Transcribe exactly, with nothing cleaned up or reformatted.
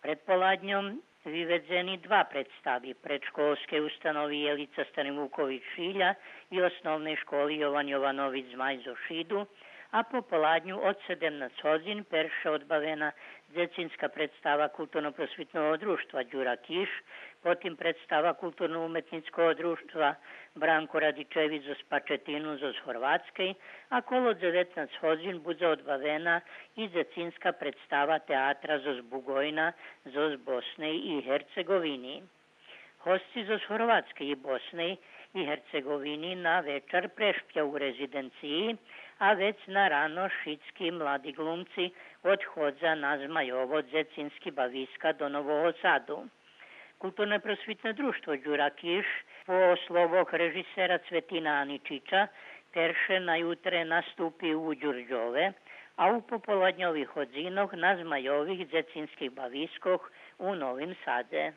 Предполадньом виведзени два представи: предшколскей установи Єлица Стани Вукович Шиля и Основней школи Йован Йованович Змай зоз Шиду, а пополадню од седемнац годзин перше одбавена дзецинска представа Културно-просвитного дружтва Дюра Киш, потим представа Културно-уметнїцкого дружтва Бранко Радичевич зоз Пачетину зоз Горватскей, а коло дзеветнац годзин будзе одбавена и дзецинска представа театра зоз Буґойна зоз Босней и Герцеґовини. Госци зоз Горватскей и Босней и Герцеґовини на вечар прешпя у резиденциї, а вец на рано шицки млади ґлумци одходза на Змайово дзецински бависка до Нового Саду. Културно-просвитне дружтво Дюра Киш, по словох режисера Цветина Аничича, перше на ютре наступи у Дюрдьове, а у пополадньових годзинох на Змайових дзецинских бавискох у Новим Садзе.